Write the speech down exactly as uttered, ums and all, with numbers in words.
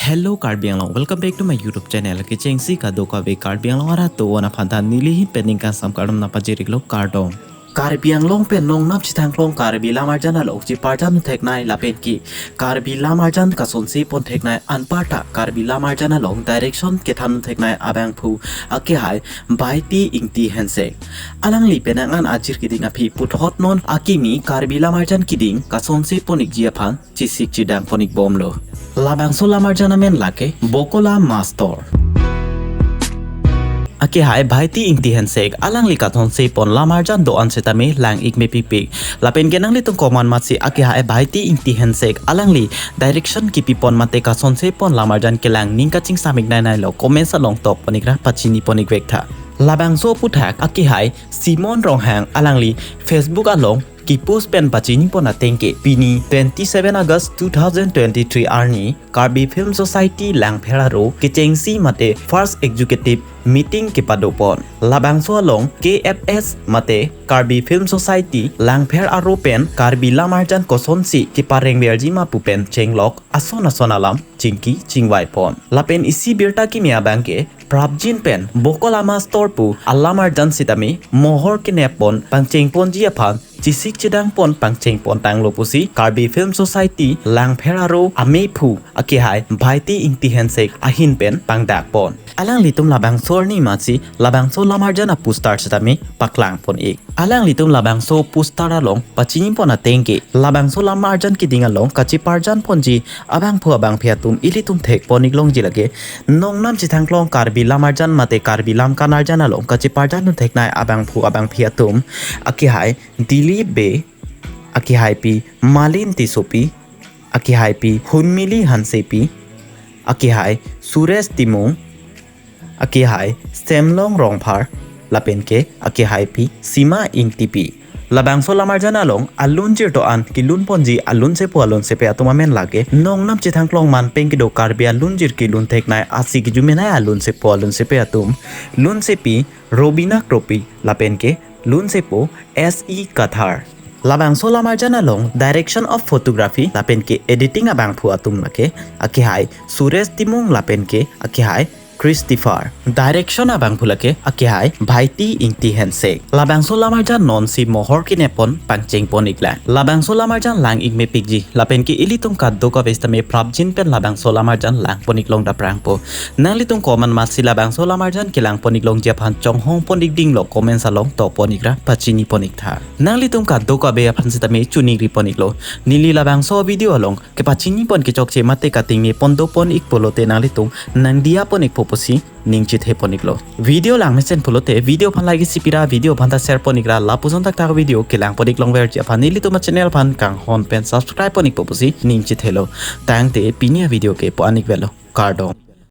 Hello Karbi Anglong, welcome back to my YouTube channel. Kechengsi kadokave Karbi Anglong arat atum aphan ta neli ahin pen ning kangsam kardom nangpajir-iklo, kardom. Karbi Anglong pen nongnam chethangklong Karbi lamarjan along cheparjan theknei lapen ke Karbi lamarjan kasonse pon theknei anparta Karbi lamarjan along direction kethan theknei abangphu akehai Bhaiti Ingti Hanse. Alangli penang an ajir keding aphi puthot non akimi Karbi lamarjan keding kasonse pon-ikji aphan chesik chedang pon-ikbomlo. Labangso lamarjan amen lake Bokola Master. Akehai Bhaiti Ingti Hanse alangli kasonse pon lamarjan do-an setame lang-ik mepikpik. Lapen ke nanglitum komat masi akehai Bhaiti Ingti Hanse alangli direction kepi pon mate kasonse pon lamarjan kelang ning kachingsamik nai nai lo, comments along tok pon-ikra pachini pon-ikvek tha. Labangso aphuthak akehai Simon Ronghang alangli Facebook along kepost pen pachini pon ateng ke pini twenty-seven August two thousand twenty-three arni Karbi Film Society Langpher Aro kechengsi mate first executive meeting kepado pon. Labangso along K F S mate Karbi Film Society Langpher Aro pen Karbi lamarjan kosonsi kepareng verji ma pu pen chenglok ason ason alam chingki chingvai pon. Lapen isi birta kimi abang ke prapjin pen Bokola Master pu alamarjan setame mohor kenep pon pangcheng ponji aphan chesik chedang pon pangcheng pon tanglo pusi Karbi Film Society Langpher Aro amephu akehai Bhaiti Ingti Hanse ahin pen pangdak pon. Alanglitum labangso arni masi labangso lamarjan aposter setame paklang pon-ik. Alanglitum labangso poster along pachini pon ateng ke labangso lamarjan keding along kacheparjan ponji abangphu abangphi atum ilitum thek pon-ik longji lake nongnam chethangklong Karbi lamarjan mate Karbi lam kanarjan along kacheparjan theknei abangphu abangphi atum akehai Dilip Bey, akehaipi Malin Tissopi, akehaipi Hunmili Hansepi, akehai Suresh Timung, akehai Semlong Rongphar, lapen ke akehaipi Sima Ingtipi. Labangso lamarjan along alunjir do-an kelun ponji alunsepo alunsepi atum amen lake nongnam chethangklong manpeng kedo Karbi alunjir kelun theknei asi kejumenei alunsepo alunsepi atum, lunsepi Robina Kropi lapen ke lunsepo S E Kathar. Labangso lamarjan along direction of photography lapen ke editing abangphu atum lake akehai Suresh Timung lapen ke akehai Christopher. Direction abangphu lake akehai Bhaiti Ingti Hanse. Labangso lamarjan nonsi mohor kenep pon pangcheng pon-iklang. Labangso lamarjan lang-ik mepikji lapen ke ilitum kadokave setame prapjin pen labangso lamarjan lang pon-ik long daprangpo. Nanglitum komat masi labangso lamarjan kelang pon-ik longji aphan chonghong pon-ik dinglo, comments along tok pon-ikra pachini pon-ik tha. Nanglitum kadokave aphan setame choningri pon-iklo. Neli labangso video along kepachini pon kechokche mate katingne pon do pon-ik pulote nanglitum nangdiya pon-ikpo pusi ning chethe pon-iklo. Video langmesen pulote video aphan like isi pira, video aphan ta share pon-ikra, lapuson thakthak video kelang pon-ik longverji aphan nelitum achannel aphan kanghon pen subscribe pon-ikpo pusi ning chethelo. Tangte pini avideo ke pu-an-ik velo. Kardom.